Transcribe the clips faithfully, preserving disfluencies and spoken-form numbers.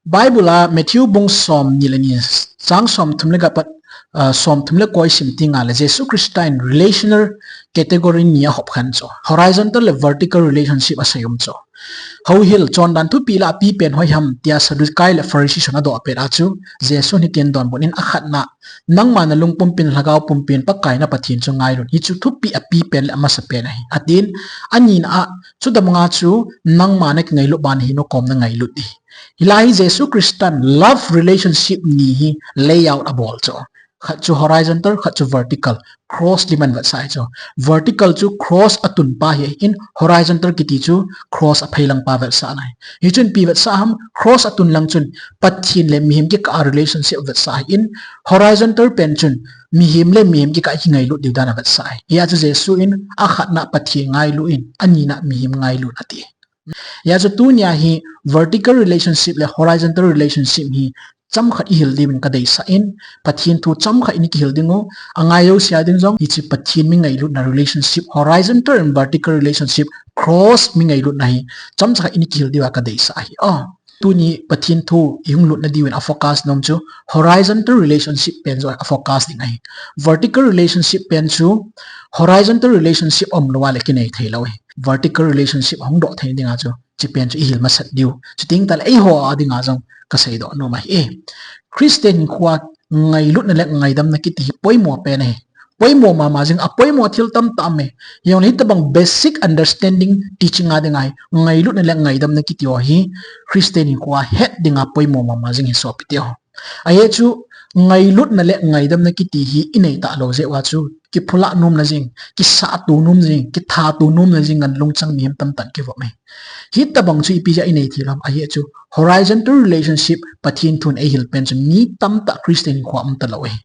Bible a Matthew bung somni le ni, chang somthum le khat apat, ah, somthum le ko isim teng le Jesu Christa in relational category ni ahop khen chu. Horizontal le vertical relationship asei um chu. Houhil chondan thupi lah a apipen hoiham tia Sadducee le Pharisee hon adoh pet a chu Jesu in hitin donbut in, akhatna, nangma nalung pumpin, lhagao pumpin Pakai na Pathen chu ngailut. Hichu thupi apipen le amasapen ahi, atin. Anina a, chutobang a chu nangma nakingailut bang hi nakom nangailut ding. Hilai hi Jesu Christan love relationship ni hi layout abol chu. Khat chu horizontal, khat chu vertical. Cross lim in avetsah ahi chu. Vertical chu cross atunpa hi ahin, horizontal kiti chu cross aphei langpa avetsahna ahi. Hichun ipi avetsah ham, cross atun lang chun Pathen le mihem kikah a relationship avetsah ahin, horizontal pen chun mihem le mihem kikah a kingailut diu dan avetsah ahi. Hia chu Jesu in akhatna Pathen ngailu in, anina mihem ngailu in ati. Hia chu tunia hi vertical relationship le horizontal relationship hi chomkhat ihil diuvin kadeisah in, Pathen thu chomkhat in ikihil diu, angai jouse a ding jong hiche Pathen mi ngailutna relationship, horizontal and vertical relationship, cross mi ngailutna hi chomkhat in ikihil diuva kadeisah ahi. Ah, tuni Pathen thu ihung lutna diuvin afocus nom chu horizontal relationship pen joh afocus ding ahi. Vertical relationship pen chu horizontal relationship umlouva le kinei theilou ahi. Vertical relationship ahung doh thei dinga chu hiche pen chu ihil masat diu. Chuteng tahle eiho a dinga jong kaseidoh nom ahi. Christian hinkhoa ngailutna le ngaidamna kiti hi poimo pen ahi. Poimo mama jing, apoimo thil tamtah um e. Hijongle hitobang basic understanding teaching a dinga hi ngailutna le ngaidamna kiti ho hi Christian hinkhoa het dinga poimo mama jing ahi sopite ho. Ajeh chu ngailutna le ngaidamna kiti hi inei talou jeh uva chu kiphula nomna jing, kisahto nom jing, kithato nomna jing ngan lungchang mihem tamtah in kivom e. Hitobang chu ipi jeh a inei thei lou ham, ajeh chu horizontal relationship Pathen thun eihil pen chu mi tamtah Christian hinkhoa um talou ahi.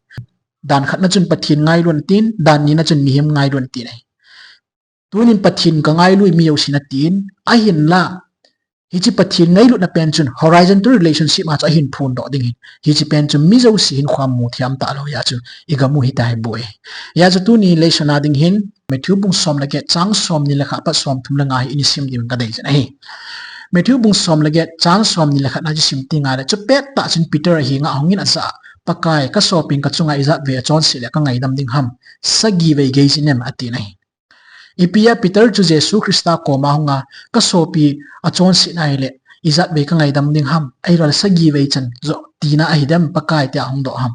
Dan khatna chun Pathen ngailu in atin, dan nina chun mihem ngailu in atin ahi. Tunin Pathen kangailu e mi jousen atin, ahinla hiche Pathen ngailutna pen chun horizontal relationship a chu ahin phondoh ding ahin. Hiche pen chu mi jouse hinkhoa mu thei talou ahi chu, igamu hita ahi bou e. Hia chu tuni lesson a ding hin Matthew bung som le get chang somni le khat apat somthum le nga hi isim diuvin kadei jin ahi. Matthew bung som le get chang somni le khat na chu isim teng le, chupettah chun Peter ahenga ahungin ajah a, Pakai, kasopin kachunga ijat vei achonset le kangaidam ding ham? Sagi vei gei jin em? atin ahi. Ipi a Peter chu Jesu Christa koma ahunga, kasopi achonset nai le ijat vei kangaidam ding ham? Ahilouleh sagi vei chan joh tina ahidem Pakai, tia ahung doh ham?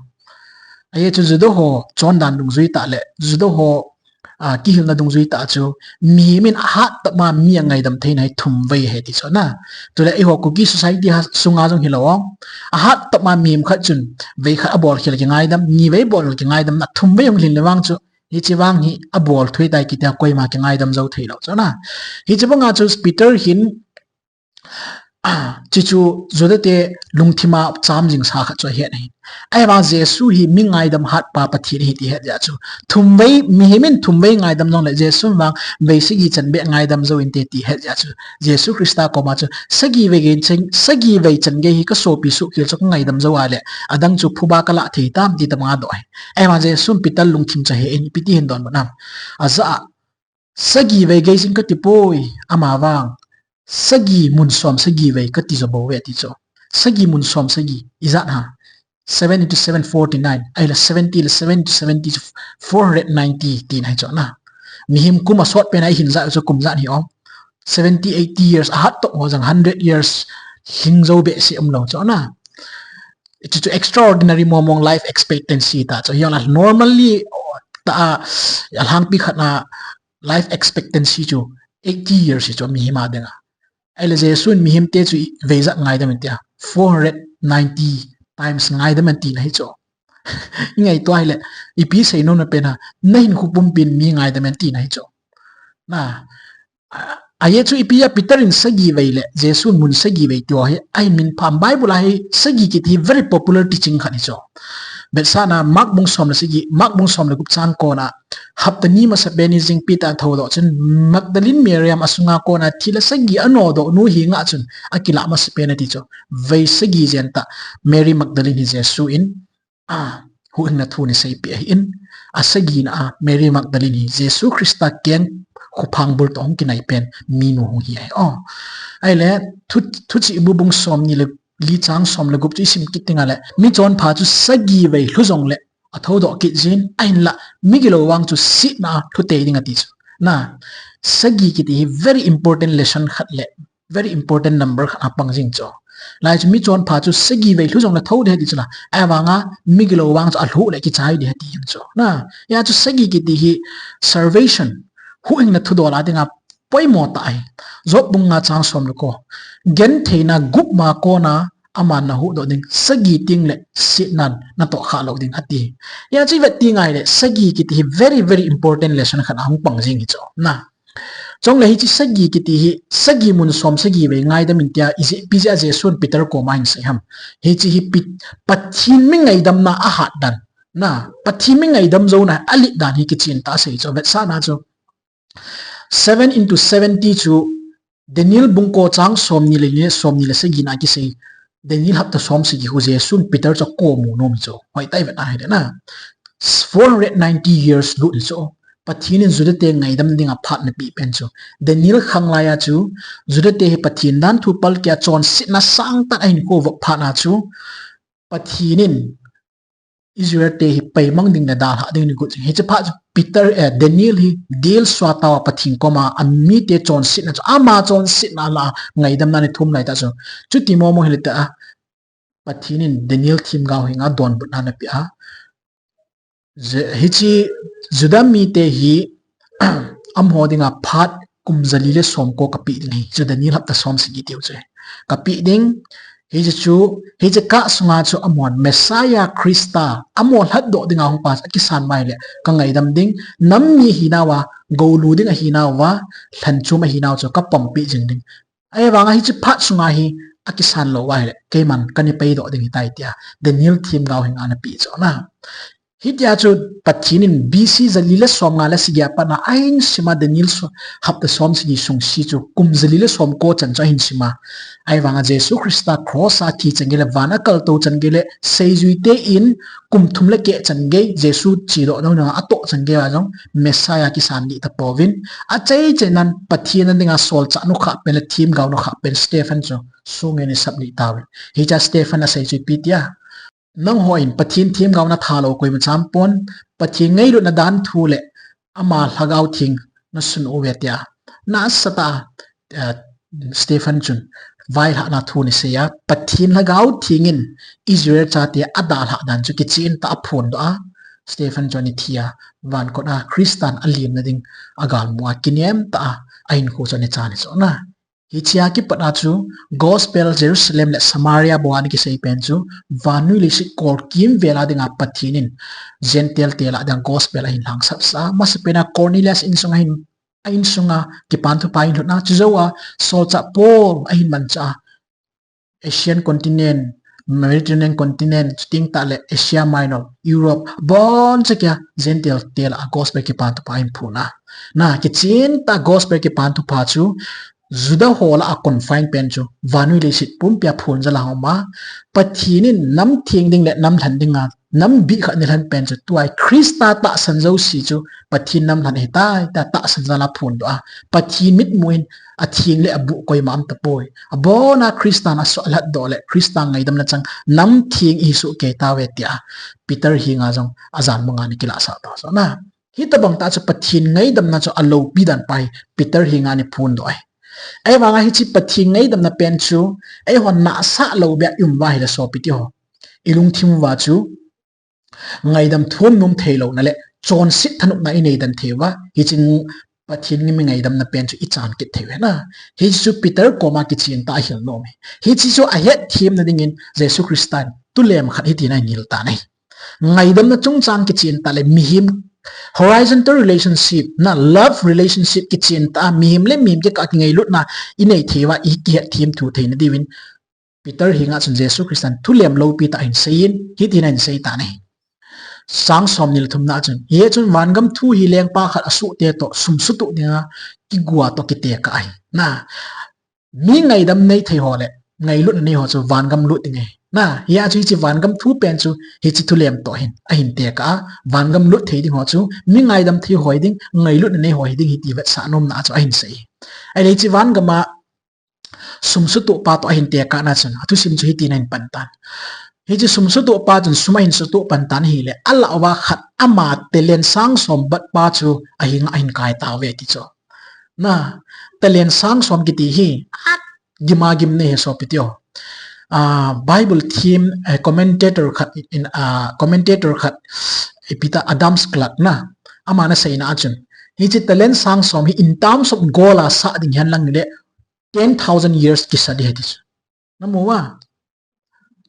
Ajeh chu Juda ho chondan dungjui tah le Juda ho, ah, kihilna dungjui tah chu mihem in ahat tah ma mi angaidam theina hi thum vei ahi ti chu na. Chule eiho Kuki society ha sunga jong hilou, ahat tah ma mihem khat chun vei khat abol khel kingaidam, ni vei bol kingaidam, na thum vei hung lhin le vang chu hiche vang hi abol thei tai kiti a koima kingaidam jou theilou chu na. Hiche banga chu Peter hin, ah, chuchu Juda te lungthima cham jingsa khat chu ahet ahi. Ahivang Jesu hi mi ngaidam hatpa Pathen ahi ti ahet jeh a chu, thum vei, mihem in thum vei ngaidam jongle Jesu vang vei sagi chan beh ngaidam jou inte ti ahet jeh a chu, Jesu Christa koma chu sagi vei gei chan, sagi vei chan gei hi kasopi suhkhel chu kangaidam jou a le adang chu phuba kalah thei tam ti tobanga adoh ahi. Ahivang Jesun Peter lungthim chu ahe in, ipi ti ahin donbut ham? Ajah a, sagi vei gei jin kati poi, amavang sagi mun som sagi vei kati jo bou ve ati chu. Sagi mun som sagi, ijat ham? Seven into seven, forty-nine. Ahile seventy le seven into seventy chu four hundred ninety tina ahi chu na. Mihem kum asot pen a ihin jat chu kum ijat hi um? Seventy, eighty years, ahat tah ho jong hundred years lhing jou behseh umlou chu na. Chuchu extraordinary mong mong life expectancy ta chu. Hijongle normally tah a, alhangpi khat a life expectancy chu eighty years ahi chu mihem a dinga. Ahile Jesun mihem te chu ivei ijat ngaidam in tia, four hundred ninety times ngaidam in tina ahi chu. Ingaito ahile, ipi seinom na pen ham, nahinkho pumpin mi ngaidam in tina ahi chu. Na, a, ajeh chu ipi a Peter in sagi vei le Jesun mun sagi vei ti ho hi ahin min pham? Bible a hi sagi kiti hi very popular teaching khat ahi chu. Vetsahna, Mark bung som le sagi, Mark bung som le gup chang kona, hapta ni masapen ni jingpi tah a thoudoh chun Magdalene Mariam asunga kona thil asagi anodoh nu henga chun akilah masapen ati chu. Vei sagi jen tah Mary Magdalene hi Jesu in, ah, huhhingna thu ana seipeh ahin, asagina a Mary Magdalene hi Jesu Christa keng khophang bul toh hung kinai pen minu hung hi ahi. Oh. Ahile, thu, Thuchihbu bung somni le li chang som le gup chu isim kit ding ahile, michonpha chu sagi vei lhu jongle athoudoh kit jin, ahinla migilou vang chu setna a lhu tei ding ati chu. Na, sagi kiti hi very important lesson khat le very important number khat a pang jing chu. Lai chu michonpha chu sagi vei lhu jongle thou ding ati chu la. Ahivanga migilou vang chu alhu le kichai ding ati jing chu. Na, hia chu sagi kiti hi salvation, huhhingna thudol a dinga poimo tah ahi. Job bung nga chang som le ko. Gentheina gup ma kona aman nahuhdoh ding, sagi tengle setnan natoh khah lou ding ati. Hia chu ivet teng ahile, sagi kiti hi very, very important lesson khat ahung pang jing hi chu. Na, chule hiche sagi kiti hi, sagi mun som sagi vei ngaidam in tia, ijeh, ipi jeh a Jesun Peter koma ahin sei ham? Hiche hi Pet-, Pathen mi ngaidamna ahat dan. Na, Pathen mi ngaidam jouna alet dan hi kichen tah a sei chu, vetsahna chu. Seven into seventy chu Daniel bung ko chang somni le ni le somni le sagina kisei. Daniel hapta som sagi khu Jesun Peter chu akomu nom chu. Hoitah a ivet ahile na, four hundred ninety years lut hi chu. Pathen in Juda te ngaidam dinga phat napeh pen chu. Daniel khang laiya chu Juda te hi Pathen danthu palkeh a chonsetna sangtah a ahin khovop phat a chu, Pathen in Israel te hi paimang ding le dalhah ding agot jing. Hiche phat chu Peter, eh, Daniel hi dilsua tah a Pathen koma amite chonsetna chu, ama chonsetna lah a ngaidamna ahin thum laitah chu. Chuti momo hile tah a, Pathen in Daniel themgao henga donbutna anapeh a. Je-, hiche Juda mite hi amaho dinga phat kum jali le somko kapeh ding ahi. Chu Daniel hapta som sagi tiu chu. Kapeh ding, hiche chu, hiche kah sunga chu amahon Messiah Christa, amaho lhatdoh dinga hungpa akisan uva ahile, kangaidam ding, nam mi ahinauva, goulu ding ahinauva, lhanchom ahinau chu kapompeh jing ding. Ahivanga hiche phat sunga hi akisan lou uva ahile, keiman kana peidoh ding ahitai tia, Daniel themgao henga anapeh chu na. Hitia chu Pathen in B C jali le somnga le sagi a pat a ahin sima Daniel so-, hapta som sagi sung si chu kum jali le somko chan chu ahin sima. Ahivanga Jesu Christa cross a thi chan gei le van a kaltou chan gei le seijui te in kum thum le keh chan gei Jesu chedoh nau nanga atoh chan gei a jong Messiah kisan ding tapouvin. Achai chainan Pathen a dinga solchah nukhah pen le themgao nukhah pen Stephen chu song in asap ding tauvin. Hichea Stephen asei chu ipi tia. Nangho in Pathen themgao nathat lou koima cham pon, Pathen ngailutna danthu le ama Lhagao Theng nasun uve tia. Nasatah a, eh, Stephen chun vailhahna thu anasei a, Pathen Lhagao Theng in Israel chate adalhah dan chu kichen tah a aphondoh a, Stephen chu ana thi a, van kot a Christan alemna ding agalmu a, kinem tah a ahinkho chu ana chan ahi chu na. Hichea kipat a chu Gospel Jerusalem le Samaria bou a ana kisei pen chu, vannoi leiset kolkimvel a dinga Pathen in Gentile te lah a dinga Gospel ahin lhangsapsah a, masapen a Cornelius insung ahin, a insunga Kipa Thupha ahin lhut a, chujou a Solchah Paul ahin manchah a, Asian continent, Mediterranean continent, chuteng tah le Asia Minor, Europe, abonchan a Gentile te lah a Gospel Kipa Thupha ahin phon a. Na, kichen tah a Gospel Kipa Thupha chu Juda ho lah a confine pen chu vannoi leiset pumpi a phon jal a um a. Pathen in nam theng ding le nam lhen dinga nam bih khat ana lhen pen chu tua hi Christa tahsan jouse chu Pathen nam lhen ahitai tia tahsan jal a phondoh a. Pathen mitmu in atheng le abuh koima um tapoi. Abon a Christan asoh alhatdoh le Christa ngaidamna chang nam theng ihi soh kei tauve tia Peter henga jong ajan banga ana kilahsah tauve na. Hitobang tah chu Pathen ngaidamna chu aloupi dan pa hi Peter henga ana phondoh ahi. Ahivanga hiche Pathen ngaidamna pen chu eihon nahsah lou beh a i um uva ahile sopi teho, ilungthim uva chu ngaidam thum nom theilouna le chonset thanopna inei den thei uva, hiche Pathen mi ngaidamna pen chu ichan kit thei uve na. Hiche chu Peter koma kichen tah a ahil nom ahi. Hiche chu ahetthemna dingin Jesu Christan thulem khat hitin ahin hil tan ahi. Ngaidamna chungchang kichen tah le mihem, horizontal relationship na, love relationship kichen tah a mihem le mihem kikah a kingailutna inei thei uva ikihetthem thei theina diuvin Peter henga chun Jesu Christan thulem loupi tah ahin seiyin, hitin ahin sei tan ahi. Chang somni le thumna chun, hichun vangam thu hi lengpa khat asohte toh sum sutuh dinga kigua toh kitekah ahi. Na, mi ngaidam nei thei ho le ngailutna nei ho chu vangam lut ding ahi. Na, hia chu hiche vangam thu pen chu hiche thulem toh hin ahin tekah a, vangam lut thei ding ho chu mi ngaidam thei ho hiding, ngailutna nei ho hiding ahi ti vetsah nomna chu ahin sei. Ahile hiche vangam a sum sutoh pa toh ahin tekahna chun, athusim chu hitin ahin pan tan. Hiche sum sutoh pa chun sum ahin sutoh pan tan ahile, alah uva khat ama talent sang som bat pa chu ahin, ahin kai tauve ti chu. Na, talent sang som kiti hi, agim agim nei ahi sopi teho. Ah, Bible thiem, eh, commentator khat in, ah, commentator khat, ipi ta Adams Clarke na, aman aseina a chun, hiche talent sang som hi in terms of gold a sah ding hihen lang le ten thousand years kisa ding ahi ti chu. Namu uva?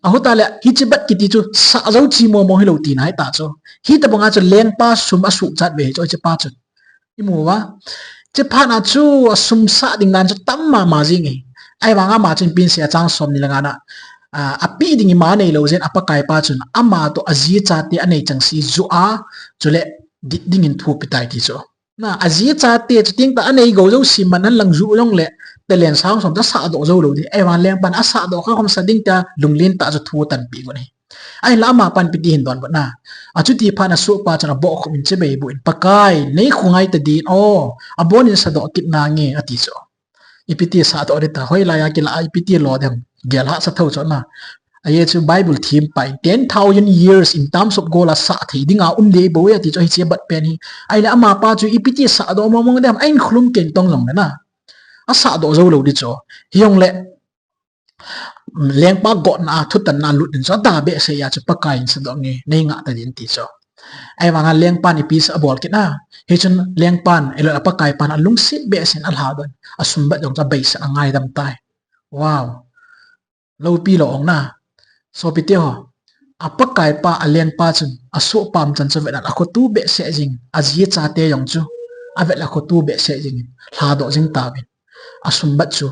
Ahitah le, hiche bat kiti chu sah jou chi momo hilou tina ahi ta chu. Hitobang a chu lengpa sum asuh chat ve ahi chu, hiche pa chun. Imu uva? Hiche phat a chu asum sah ding dan chu tam mama jing ahi. Ahivang ama chun ipi asei a chang somni le nga na, ah, api ding ima neilou jeh in a Pakai pa chun ama toh aji achate anei cheng se joh a, chule dit ding in thu ape tai ti chu. Na, aji achate chuteng tah anei gou jouse man hen lang joh jongle, talent sang som chu asah doh jou lou ding. Ahivang lengpan asah doh kha khom sa ding tia lunglen tah chu thu atanpeh got ahi. Ahinla ama pan ipi ti ahin donbut na. Achuti phat a asohpa chun abohkhup in chibai boh in, Pakai, nei khu ngai ta din o, abon in sadoh kit nange, ati chu. Ipi ti sah doh ding ta, hoilai a kila a ipi ti lo dem, gel hahsa tho chu na. Ajeh chu Bible thiem pa in, ten thousand years in terms of gold a sah thei dinga um ding bou e ati chu hiche bat pen hi. Ahile ama pa chu ipi ti sah doh mong mong dem, a in khulum keng tong jongle na. Asah doh jou lou ding chu. Hijongle, lengpa gotna a thutanna lut ding chu, ada behseh a chu Pakai in sadoh nge, nei ngah ta din ti chu. Ahivang a lengpan ipi sa abol kit na. Hichun lengpan, ahilou le a Pakai pan alungset behseh in alhadoh in, asum bat jong chu abeisah a angaidam tai. Wow. Loupi lou ong na. Sopi teho. A Pakai pa, alengpa chun, asohpa umchan chu avet le akhoto behseh jing, aji achate jong chu, avet le akhoto behseh jing in, lhadoh jing tauvin. Asum bat chu,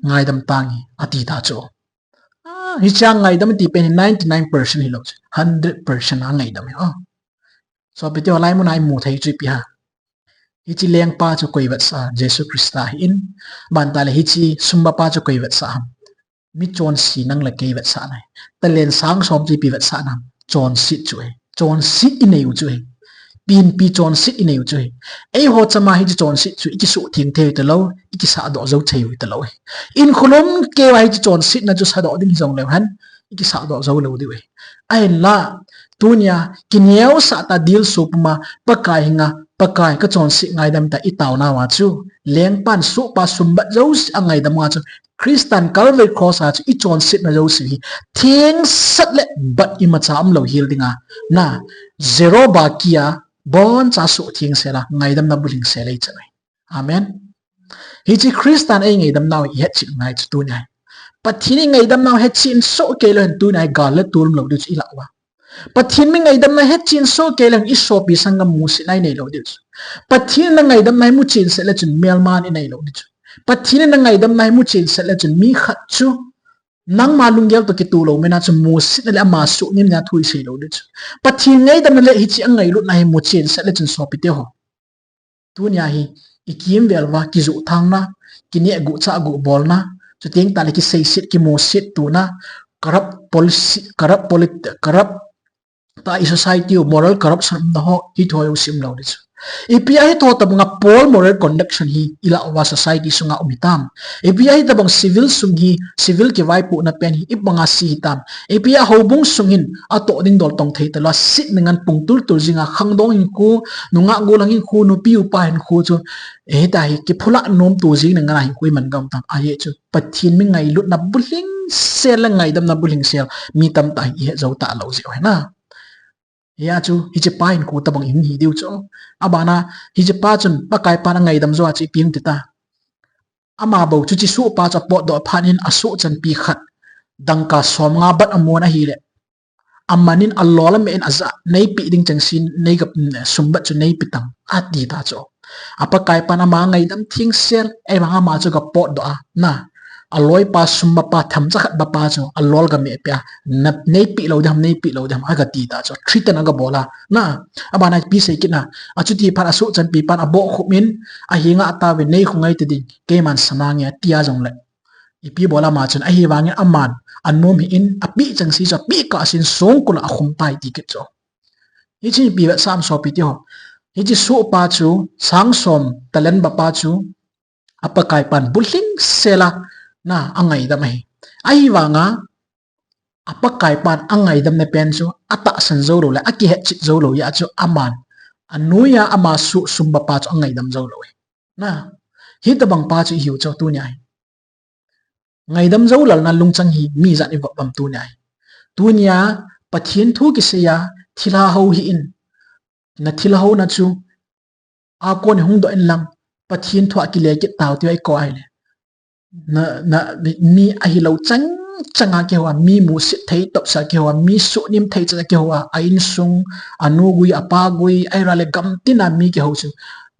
ngaidam tange, ati ta chu. Ah, hiche a ngaidam ati pen hi ninety nine percent hilou chu, hundred percent a ngaidam ahi. Ah. Sopi teho, laimun a imu thei chu ipi ham. Hiche lengpa chu koi vetsah, Jesu Christa ahin, abantah le hiche sum bapa chu koi vetsah ham. Mi chonse nang le kei vetsahna ahi. Talent sang som chu ipi vetsahna ham. Chonset chu ahi. Chonset inei u chu ahi. Pinpi chonset inei u chu ahi. Eiho chama hiche chonset chu ikisoh theng thei u talou, ikisah doh jou thei u talou ahi. In khulum kei uva hiche chonsetna chu sadoh ding hijong leu hen, ikisah doh jou lou diu ahi. Ahinla, tunia, kineosah tah a dilsu puma, Pakai henga, Pakai kachonset ngaidam tah a itao nauva chu, lengpan sohpa sum bat jouse angaidam uva chu, Christan Calvary Cross a chu ichonsetna jouse hi, thengsel le bat imacha umlou hel dinga, na, zero bakia, boncha soh thengsel a, ngaidamna bulhing sel ei chan ahi. Amen. Hiche Christan eingaidam nau hi ihetchet ngai chu tunia hi. Pathen eingaidam nau hetchen soh kei leu hen tunia hi gal le tol umlou diu chu ilah uva. Pathen mi ngaidamna hetchen soh kei leu hen isopi sanggam musetna inei lou diu chu. Pathen in nangaidamna hi muchen set le chun melma inei lou diu chu. Pathen in nangaidamna hi muchen set le chun mi khat chu nangma lunggel toh kitoh lou mena chu musetna le ama sohngimna thu isei lou diu chu. Pathen ngaidamna le hiche angailutna hi muchen set le chun sopi teho. Tunia hi, ikimvel uva, kijoh thangna, kineh guh chah guh bolna, chuteng tah le kiseiset, kimuset tona, corrupt policy, corrupt polit-, corrupt tah a i society u moral corruption umna ho, hiche ho jouse umlou diu chu. Ipi a hitobanga poor moral conduct hi ilah uva society sunga um hitam. Ipi a hitobang civil sung hi, civil kivaipohna pen hi, ipi banga se hitam. Ipi a houbung sung hin, atoh ding dol tong thei talou a, set ding ngan pung tultul jinga, khangdong hinkho, nungah gollhang hinkho, nupi upa hinkho chu, eh, hita hi, kiphulah nomto jing ding ngan a hinkho iman gam tam. Ajeh chu, Pathen mi ngailutna bulhing sel le ngaidamna bulhing sel, mi tamtah hi ihet jou talou jeh u ahi na. Hia chu, hichepa hinkho tobang ihung hi diu chu. Abana, hichepa chun, Pakaipan angaidam jou a chu ipi hung ti ta. Ama bou chu hiche sohpa chu apotdoh phat in asoh chanpi khat. Dangka somnga bat amun ahile. Aman in alol amen in ajah, neipeh ding chengse, nei ga, sumbat chu neipe tang, ati ta chu. A Pakaipan ama ngaidam thengsel, ahivang ama chu aga potdoh a, na. Aloipa sum bapa themcha khat bapa chu, alol aga mehpeh a, na, neipeh lou ding ham, neipeh lou ding ham, aga ti ta chu, threaten aga bol a, na. Abana ipi sei kit na, achuti phat asoh chanpipan abohkhup in, ahenga ataovin nei khu ngai ta ding, keiman sa nange, ati a jongle. Ipi bol ama chun ahivangin aman, anom hih in, apeh chengse chu apeh kahsen songkul a akhum tai ti kit chu. Hiche ipi vetsah ham sopi teho. Hiche sohpa chu, sang som talent bapa chu, a Pakaipan bulhing sel a, Na, angaidam ahi. Ahivanga, a Pakaipan angaidamna pen chu atahsan jou lou le, akihetchet jou lou jeh a chu aman, anoiya ama suhsumba pa chu angaidam jou lou ahi. Na, hitobang pa chu ihiu chu tunia hi. Ngaidam jou lalna lungchang hi mi ijat in ivop ham tunia hi. Tunia Pathen thu kisei a, thilha hou hih in, na thilha houna chu akon hung doh in lang, Pathen thu a kile kit tau tia ikou ahile, na, na, mi ahilou chang chang a kihou a, mi musit thei topsa kihou a, mi suhnem thei cha kihou a, a insung, anu gui, apa gui, ahilou le gam tina mi kihou chu,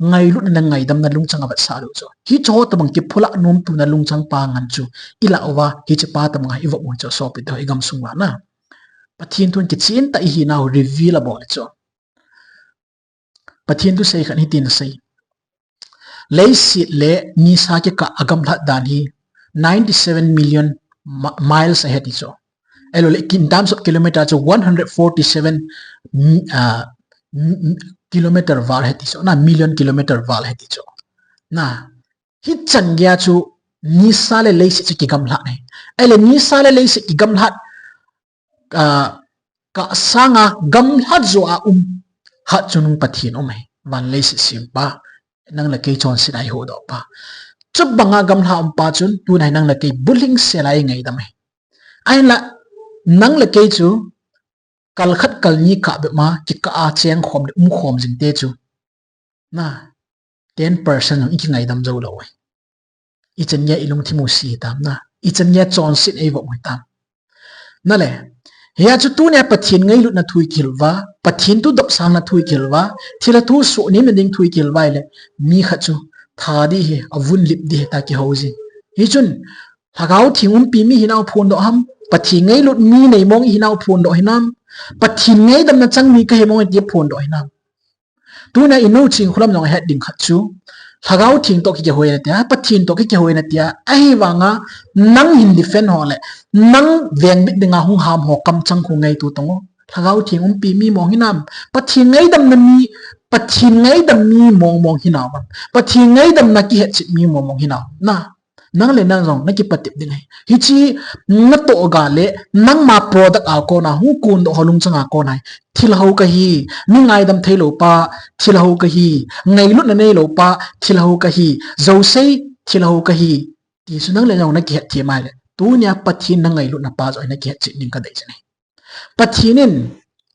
ngailutna le ngaidamna lungchang avetsah lou chu, hiche ho tobang kiphula nomtona lungchang pa ngen chu ilah uva, hiche pa tobang a ivop u chu sopite ho, igamsung uva na, Pathen thun kichen tah ihinau reveal abol chu. Pathen thu sei khat hitin asei. Leiset le nisa kikah a gamlhat dan hi ninety-seven million mi-, miles ahi ti chu. Ahilou le, in terms of kilometer chu one hundred forty-seven, mm, ah, mm, mm, kilometer val ahi ti chu. Na, million kilometer val ahi ti chu. Na, hichan geiya chu nisa le leiset chu kigamlhat ahi. Ahile nisa le leiset kigamlhat, ah, kah sanga gamlhat joh a um khat chu nung Pathen um ahi. Van leiset sempa, nang le kei chonset a eihuhdoh pa. Chubanga gamlhat um pa chun, tuna hi nang le kei bulhing sel a eingaidam ahi. Ahinla, nang le kei chu, kal khat kal ni kah bep ma, kikah a cheng khom le um khom jing te chu, na, ten percent jong ikingaidam jou lou ahi. Ichan geiya ilungthim u se hitam na, ichan geiya chonset eivop u hitam. Na le, hia chu tunia Pathen ngailutna thu ikihil uva, Pathen thu dopsangna thu ikihil uva, thilha thu suhnemna ding thu ikihil uva ahile, mi khat chu tha ding ahi, avun lip ding ahi tia kihou jin. Hichun, Lhagao Theng umpi mi hinau phondoh ham, Pathen ngailut mi nei mong ihinau phondoh hinam, Pathen ngaidamna chang mi kahi mong iti phondoh hinam. Tuna inu Chingkholam jong ahet ding khat chu, Lhagao Theng toh kikihoi na tia, Pathen toh kikihoi na tia, ahivanga nang hin defend ho le, nang vengbit dinga hung ham ho kamchang khu ngaito tong o. Lhagao Theng umpi mi mong hinam, Pathen ngaidamna mi, Pathen ngaidam mi mong mong hinam, Pathen ngaidamna kihetchet mi mong mong hinam. Na, nang le nang jong nakipatep ding ahi. Hiche natoh ga le nangma product a kona hung kondoh ho lungchang a kona hi, thilha hou kahi, mi ngaidam theilou pa, thilha hou kahi, ngailutna neilou pa, thilha hou kahi, jousei, thilha hou kahi, ti chu nang le nang nakihet them ahile, tunia Pathen nangailutna pa joh hi nakihetchet ding kadei jin ahi. Pathen in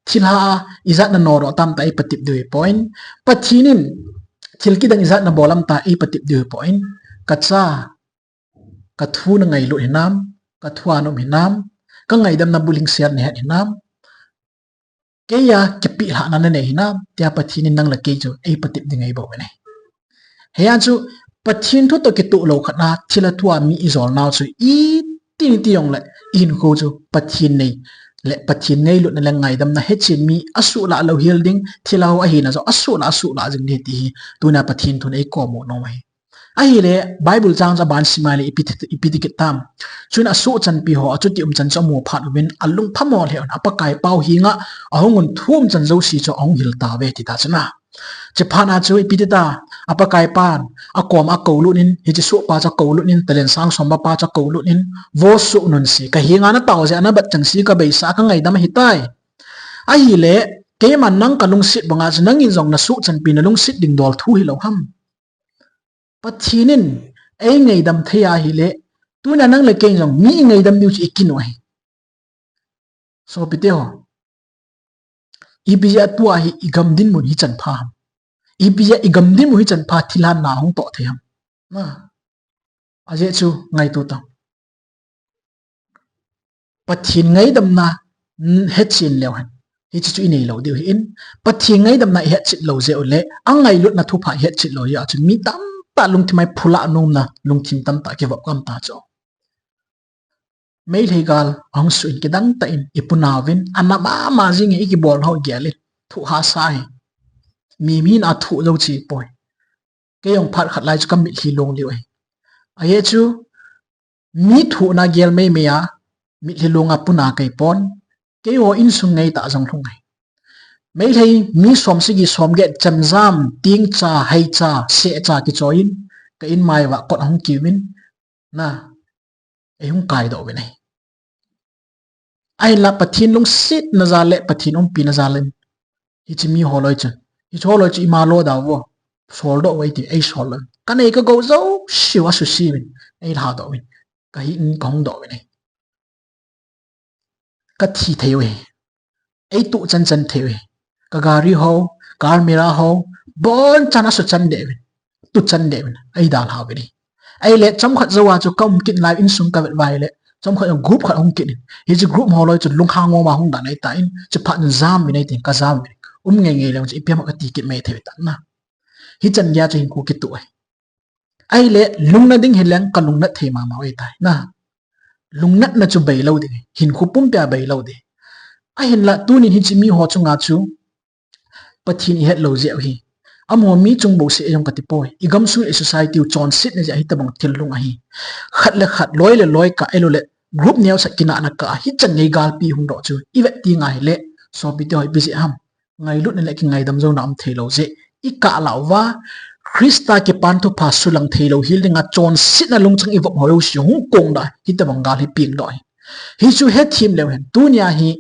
thilha ijat nanodoh tam tia eipatep diu hipon, Pathen in thil kidang ijat nabol tam tia eipatep diu hipon, kacha, kathu nangailut hinam, kathu a naum hinam, kangaidamna bulhing sel nahet hinam, keiya kipelhahna nanei hinam, tia Pathen in nang le kei chu eipatep ding eibol u ahi. Hia chu Pathen thu toh kitoh lou khat a, thilha thu a mi ijol nau chu iti iti jongle, ihinkho chu Pathen nei le Pathen ngailutna le ngaidamna hechen mi asuhlah lou hel ding, thilha hou ahina joh asuhlah, asuhlah jing ding ti hi, tuna Pathen thun eikom u nom ahi. Ahile, Bible chang chu aban sim a le ipi ti, ipi ti kit tam. Chun asohchanpi ho, achuti umchan chu amu phat uvin, alungphamo lheh un, a Pakaipa henga ahung un thu umchan jouse chu ahung hil tauve ti ta chu na. Chuphat a chu ipi ti ta, a Pakaipan akom a akoulut in, hiche sohpa chu akoulut in, talent sang sompa pa chu akoulut in, vo soh un se, kahenga natao jeh a nabat chengse, kabeisa, kangaidam ahitai. Ahile, keiman nang kalungset banga chu nangin jong nasohchanpi nalungset ding dol thu hilou ham. Pathen in eingaidam thei ahile, tuna nang le kei jong mi ingaidam diu chu ikin u ahi. Sopite ho, ipi jeh a tua hi igam dinmun hi chan pha ham? Ipi jeh a igam dinmun hi chan pha thilha na hung toh thei ham? Na, ajeh chu ngaito tau. Pathen ngaidamna, mm, hetchen leu hen, hiche chu inei lou diu ahin, Pathen ngaidamna ihetchet lou jeh u le, angailutna thupha ihetchet lou jeh a chu mi tamtah lungthim a iphula nomna lungthim tamtah kivop gam ta chu. Meitei gal ahung suh in kidang tah in ipunauvin, ana mama jing in ikibol ho gel in, thuhasa hi. Mi, mi na thu jou chi poi. Kei jong phat khat lai chu kamitlhi long liu ahi. Ajeh chu, mi thuhna gel meimei a, mitlhi long a puna kei pon, keiho insung ngeitah jong lhung ahi. Meitei mi somsagi somget chemjam, tingcha, heicha, sehcha kichoi in, ka inmai uva kot ahung kium in, na, Ei hung kaidoh uvin ahi. Ahinla Pathen lungsetna jal le Pathen umpina jal in, hiche mi holoi chu, hiche holoi chu ima lo da vo, soldoh uve ti, ei sol lou. Kanei kagou jouseu asuse uvin, ei lhadoh uvin, kahin kahung doh uvin ahi. Kathi thei uve. Ei tuh chan chan thei uve. Ka gari ho, ka almirah ho, bonchan asuchan deh uvin, tuchan deh uvin, ei dalha uvin ahi. Ahile chomkhat jouva chu kaum kit lai, insung kavet uva ahile, chomkhat group khat ahung kit in, hiche group holoi chu lungkham mama hung dan ahitan, chuphat in jam uvin ahi tin, kajam uvin. Um ngei ngei leng chu ipi ham kati kit mai thei u ahitan na. Hichan geiya chu hinkho kituh ahi. Ahile lungna ding hileng kalungnat thei mama u ahitai na. Lungnatna chu beilou ding, hinkho pumpia beilou ding. Ahinla tunin hiche miho chunga chu Pathen ihet lou jeh u ahi. Amaho mi chung bouseh jong kati poi. Igamsung le society u chonsetna jeh a hitobang thil lung ahi. Khat le khat, loi le loi kah, ahilouleh group neosat kinahna kah a hichan gei galpi hung doh chu ivet teng ahile, sopite ho, ipi jeh ham? Ngailutna le kingaidam jouna um theilou jeh. Ikah lah uva, Christa kipan thupha sulang theilou hel dinga chonsetna lungchang ivop ho jouse hung kongdoh, hitobang gal hi pengdoh ahi. Hichu hethem leu hen, tunia hi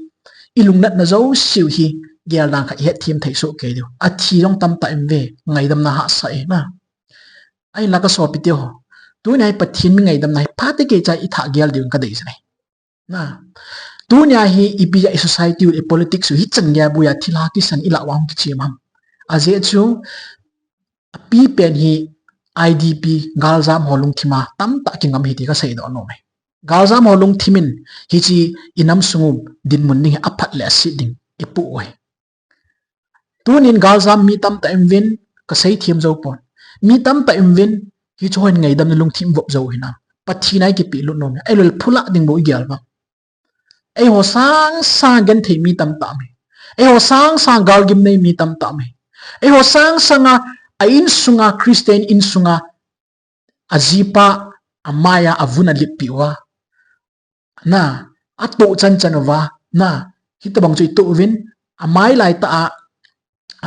ilungnatna jouseu hi geldan khat ihetthem thei soh kei diu. Athi jong tamtah um uve, ngaidamna hahsa e na. Ahinla kasopite ho, tunia hi Pathen mi ngaidamna hi phatecha keicha ithah gel diuvin kadei jin ahi. Na, tunia hi ipi jeh a i society u, i politics u hichan geiya buia thilha kisan ilah uva hung kichem ham? Ajeh chu, apipen hi IDP galjam ho lungthima tamtah kingam ahi ti kaseidoh nom e. Galjam ho lungthim in hiche inam sung u dinmun ding hi aphat le aset ding ipoh u ahi. Tunin galjam mi tamtah um uvin, kaseithem jou pon. Mi tamtah um uvin, hiche hon ngaidamna lungthim vop jou u hinam? Pathen a ikipehlut nom e. Ahilouleh phulah ding bou igel uvam? Eiho sangsa genthei mi tamtah um e. Eiho sangsa galgim nei mi tamtah um e. Eiho sangsanga a insunga, Christian insunga ajipa amaiya avun aleppeh uva, na, atoh chan chan uva, na, hitobang chu itoh uvin, amai laitah a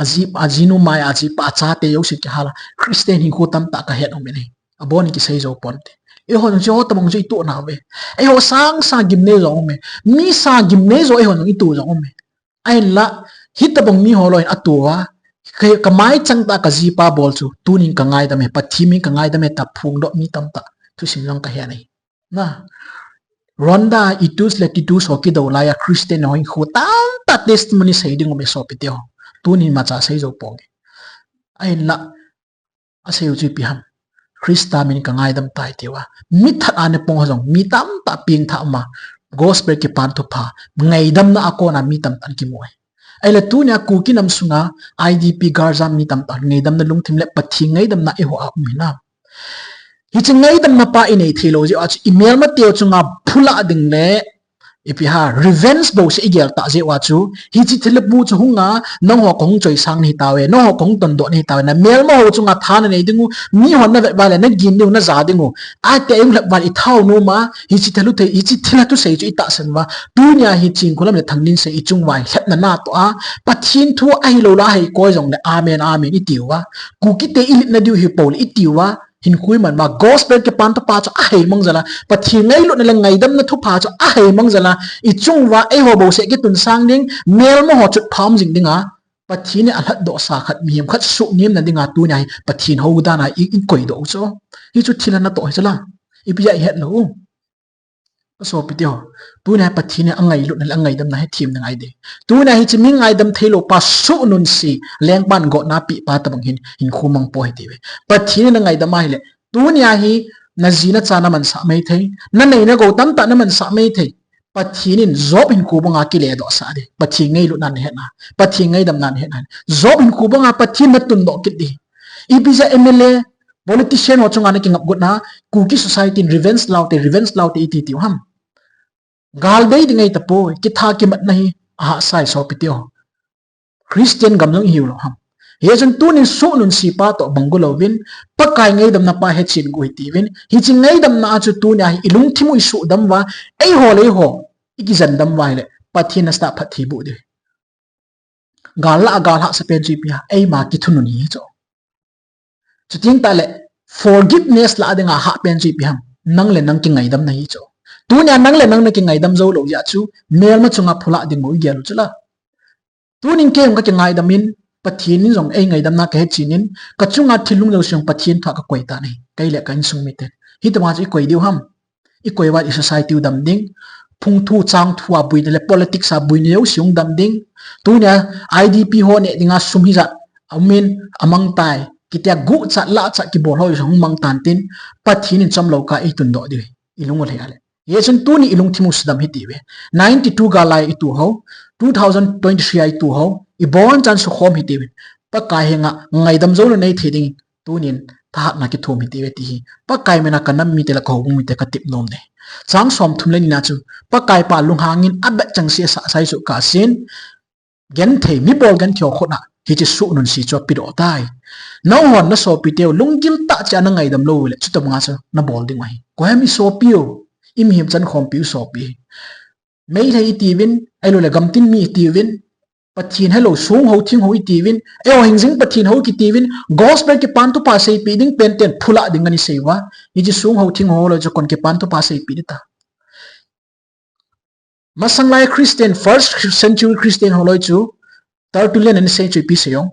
aji, ajinu maiya ajipa achate jouse kihal a Christian hinkho tamtah kahet um in ahi. Abon in kisei jou ponte. Eihon jong chu hitobang chu itoh nauve. Eiho sangsa gimnei jong um e. Mi sa gimnei jong eihon jong itoh jong um e. Ahinla hitobang miho loi in atoh uva, ka, kamai changtah kajipa bol chu tunin kangaidam e, Pathen min kangaidam e tia phongdoh mi tamtah thusim jong kahet ahi. Na, Rwanda, Hutus le Tutsis ho kidou laiya Christian ho hinkho tamtah testimony sei ding um e sopite ho. Tunin imacha sei jou ponge. Ahinla, asei u chu ipi ham? Christa min kangaidam tai atiuva. Mi that a ana pang ho jong mi tamtah pengthah uma, gospel kipan thupha ngaidamna a kona mi tamtah ana kimu e. Ahile tunia Kuki nam sunga IDP galjam mi tamtah ngaidamna lungthim le Pathen ngaidamna eiho a um hinam? Hiche ngaidamna pa inei theilou jeh uva chu imelmateu chunga phulah ding le ipi ham, revenge bouseh igel tah jeh uva chu, hiche thilha bu chu hunga, nangho kahung choisang nahi tauve, nangho kahung tondoh nahi tauve, namelmaho chunga tha nanei dingu, mihon navet uva le nagin diu, naja dingu, atia ihung lhep uva le ithao nom a, hiche thilha thusei, hiche thilha thusei chu itahsan uva, tunia hi Chinkholam le Thanglinsei ichung uva hi lhepna natoh a, Pathen thu ahilou la ahei koi jongle amen, amen itiuva, Kukite ilhitna diu hi poule itiuva, hinkho iman uva, gospel kipan thupha chu ahei mang jal a, Pathen ngailutna le ngaidamna thupha chu ahei mang jal a, ichung uva eiho bouseh kitunsang ding, melmaho chutpha um jing dinga, Pathen in alhatdohsa khat, mihem khat suhnemna dinga tunia hi Pathen hou dan a i, ikoidoh u chu. Hichu thilha natoh hi chu la. Ipi jeh a ihet lou u? Kasopite ho, tunia Pathen in angailutna le angaidamna hethem ding ahi de. Tunia hiche mi ngaidam theilou pa suhnunse, lengpan gotna pehpa tobang hin hinkho mang poi hite ve. Pathen in nangaidam ahile, tunia hi naji nacha namansah mai thei, nanei nagou tamtah namansah mai thei. Pathen in Job hinkho banga kiledohsah ding, Pathen ngailutna nahetna, Pathen ngaidamna nahetna. Job hinkho banga Pathen natundoh kit ding. Ipi jeh a MLA, politician ho chunga nakingap gotna, Kuki society in revenge laute, revenge laute iti tiu ham? Gal dei ding ahitapoi, kitha kimatna hi ahahsa e sopite ho. Christian gam jong ihiu lou ham? Hijeh chun tunin suhnunse pa toh banggu louvin, Pakai ngaidamna pa hechen gu hitiuvin, hiche ngaidamna a chu tunia hi ilungthim u isuhdam uva, eiho le eiho ikijandam uva ahile, Pathen nasatah a phatthei boh ding. Gal lah a gal hahsa pen chu ipi ham? Eima kithunun hi chu. Chuteng tahle, forgiveness lah dinga hah pen chu ipi ham? Nang le nang kingaidamna hi chu. Tunia nang le nang nakingaidam jou lou jeh chu, melma chunga phula ding u igel u chu la. Tunin kei jong kakingaidam in, Pathen in jong eingaidamna kahe chen in, kachunga thil lhung jouse jong Pathen thu a kakoi tan ahi, kei le ka insung miten. Hitobang chu ikoi diu ham? Ikoi uva i society u dam ding, phung thu chang thu a buina le politics a buina jouse hung dam ding. Tunia I D P ho neh dinga sum hijat aumin, amang tai, kitia guhchat lahchat kibol ho jong hung mang tan tin, Pathen in chomlou kah a eitundoh diu ahi, ilung u lhei a le. Hijeh chun tuni ilungthim u sudam hitiuve. Ninety-two gal lai itu ho, two thousand twenty-three a itu ho, ibonchan sukhom hitiuvin, Pakai henga ngaidam jouna nei thei dingin tunin thahatna kithum hitiuve ti hi Pakai mina kanam mite le kahoubung mite katep nom e. Chang somthum le ni na chu, Pakai pa lunghang in abeh chengse asah sai chu kasen, genthei, mi bol genthei ho khut a hiche suhnunse chu apedoh tai. Nanghon nasopiteu lunggil tah cheh a nangaidam lou le, chutobanga chu nabol ding u ahi. Koi ham isopiu? Imihem chankhompiu sopi. Meitei itiuvin, ahiloule gamtin mi itiuvin, Pathen helou, songhou thinghou itiuvin, eiho hingjing Pathen hou kitiuvin, gospel kipan thupha seipeh ding penten phulah ding ani sei uva. Hiche songhou thinghou loi chu kon kipan thupha seipeh ding ta. Masang lai Christian, first century Christian ho loi chu, Tertullian ani sei chu ipi sei jong,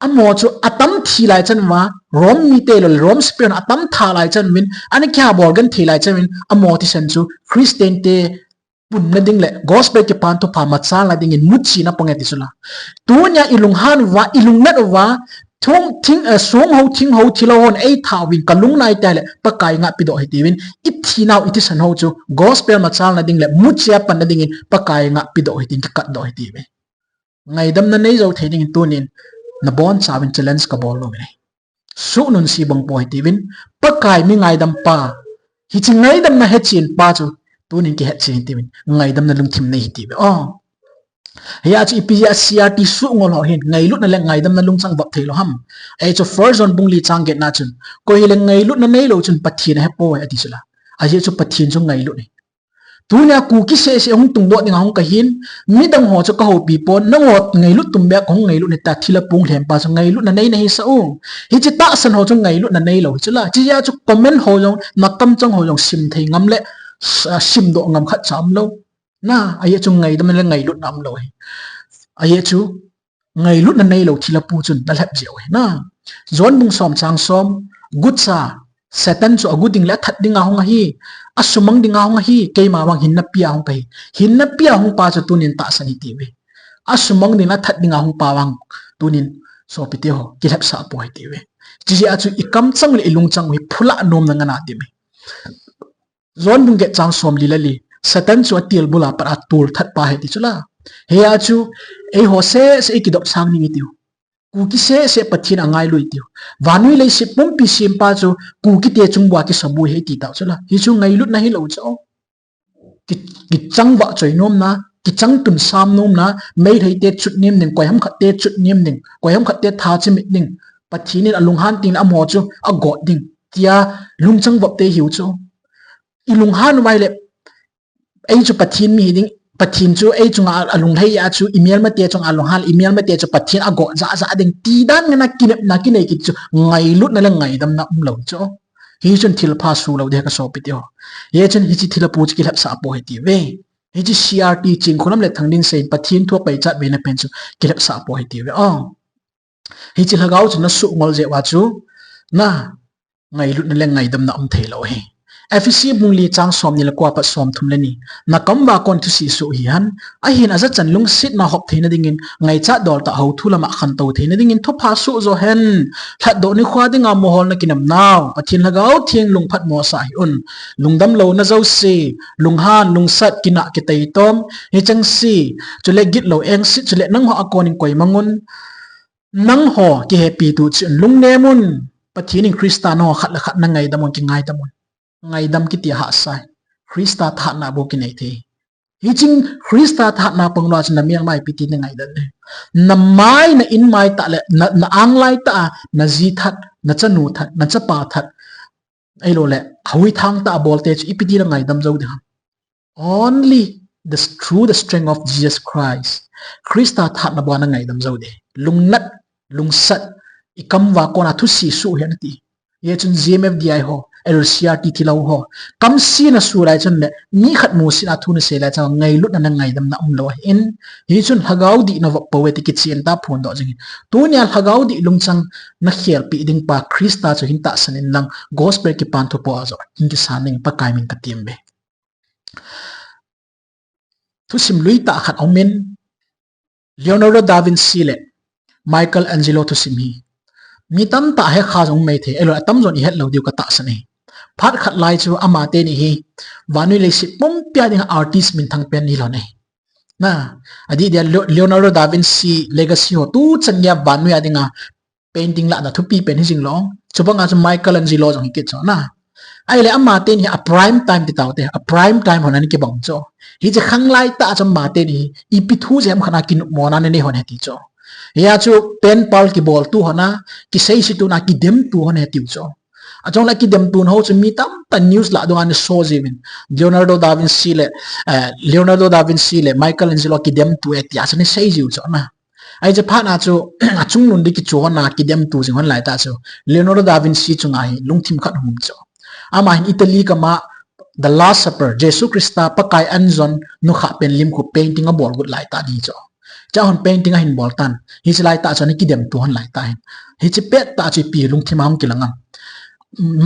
amaho chu atam thi lai chan uva, Rome mite lou le Rome sepai hon atam tha lai chan uvin, ana kihabol genthei lai chan uvin, amaho thisan chu Christian te punna ding le gospel kipan thupha machalna dingin muchi ana pang e ti chu la. Tunia ilunghan uva, ilungnat uva, thung thing, eh, songhou thinghou thilhou hon eitha uvin kalung nai tai le Pakai nga pedoh hitiuvin, ithinau ithisan ho chu gospel machalna ding le muchi a panna dingin Pakai nga pedoh hitin kikatdoh hitiuve. Ngaidamna neijou thei dingin tunin nabonchauvin challenge kabol nom e. Suhnunse bang po hitiuvin, Pakai mi ngaidam pa, hiche ngaidamna hechen pa chu tunin kihetchen hitiuvin, ngaidamna lungthim nei hitiuve. O, hia chu ipi jeh a C R T suhngol ho hin ngailutna le ngaidamna lungchang vop theilou ham? Ahi chu First John bung li chang get na chun, koi hile ngailutna neilou chun Pathen ahepoi ati chu la. Ajeh chu Pathen chu ngailut ahi. Tunia Kuki sehseh hung tungdoh dinga hung kahin, midang ho chu kahoupi pon, nangho ngailut tumbeh a kahung ngailut nahita, thilha pung lhempa chu ngailutna nei nahisah u. Hiche tahsan ho chu ngailutna neilou hi chu la. Hiche jeh a chu comment ho jong, nakamchang ho jong sim thei ngam le, s-, simdoh ngam khatcha umlou. Na, ajeh chu ngaidam le ngailutna umlou ahi. Ajeh chu ngailutna neilou thilha pu chun nalhep jeh u ahi na. John bung som chang som, gucha, Satan chu agu ding le athat dinga hung ahi, asumang dinga hung ahi, keima vang hinna pea hung kahi. Hinna pea hung pa chu tunin tahsan hitiuve. Asumang ding le athat dinga hung pa vang tunin sopite ho kilhepsah po hitiuve. Hiche jeh a chu ikamchang le ilungchang u hi phulah nomna ngana diu ahi. John bung get chang somli le li, Satan chu atilbul a pat a tolthat pa ahi ti chu la. Hia chu eiho sehseh ikidop sang ding itiu. Kuki sehseh Pathen angailu itiu. Vannoi leiset pumpi sempa chu Kukite chung uva kisabui ahi ti tau chu la. Hichu ngailutna hilou chu. Ki, kichang vahchoi nomna, kichang tunsam nomna, Meiteite chutnem ding, koiham khatte chutnem ding, koiham khatte tha chimit ding, Pathen in alunghan tengle amaho chu agot ding tia lungchang vop te hiu chu. Ilunghan uva ahile, ei chu Pathen mi hiding, Pathen chu ei chunga alunglhai a chu, imelmate chunga alunghan, imelmate chu Pathen agot jahjah ding ti dan ngana kinepna kinei kit chu ngailutna le ngaidamna umlou chu. Hichun thilpha sulou ding kasopite ho. Hichun hiche thilha pu chu kilhepsah po hitiuve. Hiche C R T Chingkholam le Thangdinsei in Pathen thu apaichat veina pen chu kilhepsah po hitiuve. O, hiche lhagao chu nasuhngol jeh uva chu, na, ngailutna le ngaidamna um theilou ahi. Ephesi bung li chang somni le ko a pat somthum le ni, nakam uva kon thuse suh hihen, ahin ajachan lungsetna hop theina dingin, ngaichat doltah hou thu lama khantou theina dingin thupha suh jo hen. Lhatdoh nikho dinga mohor nakinepnau Pathen Lhagao Theng lungphatmo sah hih un. Lungdamlouna jouse, lunghan, lungsat, kinah, kiteitom, hichengse, chule gitlou engset, chule nangho a konin koimang un. Nangho kihepi tuchun lungnem un. Pathen in Christa nangho khat le khat nangaidam un, kingaidam un. Ngaidam kiti ahahsa ahi. Christa thahatna bou kinei thei. Hichun Christa thahatna panglou a chun namelma ipi ti nangaidam ding. Namai, na inmai tah le, na, na anglai tah a, naji that, nachanu that, nachapa that, ahiloule, hawi thang tah a bolte chu ipi ti nangaidam jou ding ham? Only the, through the strength of Jesus Christ. Christa thahatna bou a nangaidam jou ding. Lungnat, lungsat, ikam uva kona thuse suh hen ati. Hichun G M F D I ho, L C R T thilou ho. Kamsina su lai chun le, mi khat musit a thu nasei lai chun, ngailutna le ngaidamna umlou ahin. Hichun lhagao dih navop pouve ti kichen tah phondoh jing in. Tunia lhagao dih lungchang nakhelpeh ding pa Christa chu hin tahsan inlang, gospel kipan thupo a joh hin kisan ding Pakai min katem uve. Thusim lui tah khat aumin, Leonardo da Vinci le Michelangelo thusim hi mi tamtah hekha jong um maithei, ahilou le atamjon ihet lou diu katahsan ahi. Phat khat lai chu amateni hi vannoi leiset pumpia dinga artist minthang pen hilou ahi. Na, adih dia Leo-, Leonardo da Vinci legacy ho tuchan geiya vannoi a dinga painting lahna thupi pen hijing lou. Chubanga chu Michelangelo jong hikit chu na. Ahile amateni hi a prime time ti taute, a prime time hon ana kibang chu. Hiche khanglai tah chu amateni hi ipi thu jeh ham khat a kinopmona nanei hon ahi ti chu. Hia chu pen pal kiboltu hon a, kiseisetuna kidemtu hon ahi tiu chu. Achung le kidemtuna ho chu mi tamtah news lah dunga ana so jiuvin. Leonardo da Vinci le, eh, Leonardo da Vinci le Michelangelo kidemtu e tia chu ana sei jiu chu na. Ahi, hiche phat a chu, achungnung ding kichohna kidemtu jing hon lai tah chu, Leonardo da Vinci chunga hi lungthim khat hung um chu. Ama hin Italy gam a The Last Supper, Jesu Christa Pakai anjon nukhah pen lim khu painting abol got lai tah ahi chu. Chua hon painting ahin bol tan. Hiche lai tah chu ana kidemtu hon lai tah ahin. Hiche pet tah chu ipi lungthim a hung kilang am.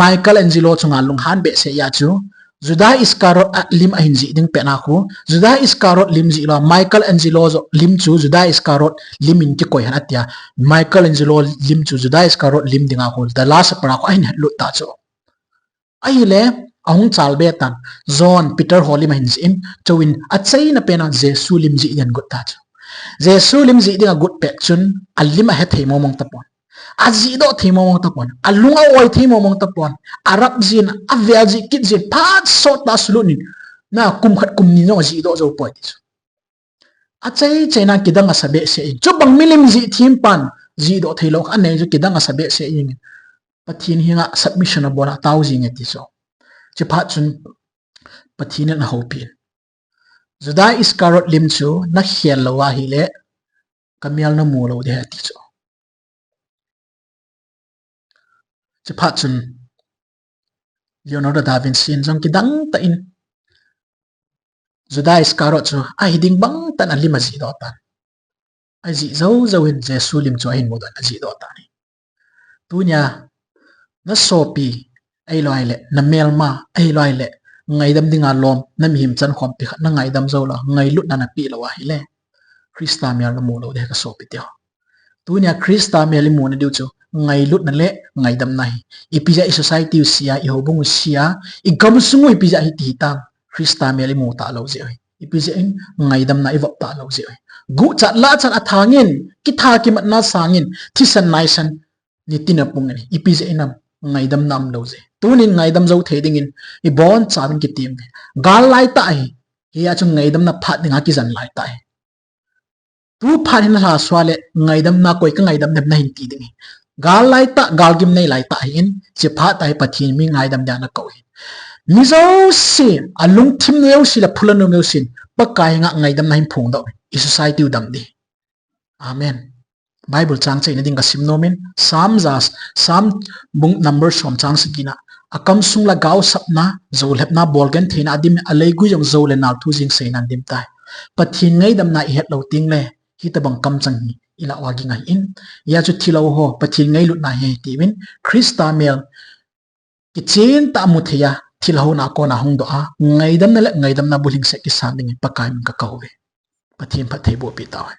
Michelangelo chunga lunghan behseh a chu, Judas Iscariot a lim ahin jih ding pet a khu, Judas Iscariot lim jih lou, Michelangelo joh lim chu Judas Iscariot lim in kikoi hen atia, Michelangelo lim chu Judas Iscariot lim dinga khu, The Last Supper a khu ahin hetlut tah chu. Ahile, ahung chalbe tan, John, Peter ho lim ahin jih in, chuin achaina pen a Jesu lim jih ding agot tah chu. Jesu lim jih ding agot pet chun, alim ahethei mongmong tapon. Ajihdoh thei mongmong tapon, alung a-oi thei mongmong tapon, arap jin, avel jih kit jin, phat sot tah a asulut in, na kum khat kum ni jong ajihdoh jou poi ti chu. Achai chaina kidang asa behseh in, chubang milim jih them pan, jihdoh theilou kha anei chu kidang asa behseh in, Pathen henga submission abol a atao jing e ti chu. Hiche phat chun Pathen in ahoupi in, Judas Iscariot lim chu nakhel lou ahile, kamel namu lou ding ahi ati chu. Hiche phat chun Leonardo da Vinci in jong kidang tah in Judas Iscariot chu ahi ding bang tah in alim ajihdoh tan. Ajih jou jou in Jesu lim chu ahin mudoh in ajihdoh tan ahi. Tunia nasopi ahilou ahile, namelma ahilou ahile, ngaidam dinga lom, namihem chankhompi khat nangaidam jou lou, ngailutna napeh lou ahile, Christa mel namu lou ding ahi kasopi teho. Tunia Christa mel imuna diu chu ngailutna le ngaidamna ahi. Ipi jeh a i society u sia, i houbung u sia, i gamsung u ipi jeh a hiti hitam, Christa mel imu talou jeh u ahi. Ipi jeh in ngaidamna ivop talou jeh u ahi. Guhchat lahchat athangin, kitha kimatna sangin, thisan naisan nitin apung in ahi. Ipi jeh in ham, ngaidamna umlou jeh. Tunin ngaidam jou thei dingin ibonchauvin kitem uve. Gal laitah ahi. Hia chu ngaidamna phat dinga kijen laitah ahi. Tu phat hin alhasua le ngaidamna koi kangaidam dem nahin ti ding ahi. Gal laitah, galgim nei laitah ahin, hiche phat a hi Pathen mi ngaidam dia nakou ahi. Mi jouse, alungthim jouse le phulan um jousen, Pakai henga ngaidamna hin phongdoh in, i society u dam ding. Amen. Bible chang cheina ding kasim nomin, Psalm ja, Psalm bung number som chang sagina, akamsung le gaosapna, joulhepna, bolgentheina adim, aleigui jong jou le nal thu jeng seina adim tai. Pathen ngaidamna ihet lou tengle, hitobang kamchang hi ilah uva ging ahin. Hia chu thilou ho, Pathen ngailutna ahi tiuvin, Christa mel kichen tah a mu thei a, thilhouna a kona hungdoh a, ngaidamna le ngaidamna bulhingset kisan dingin Pakai min kakou uve. Pathen phattheiboh peh tauhen.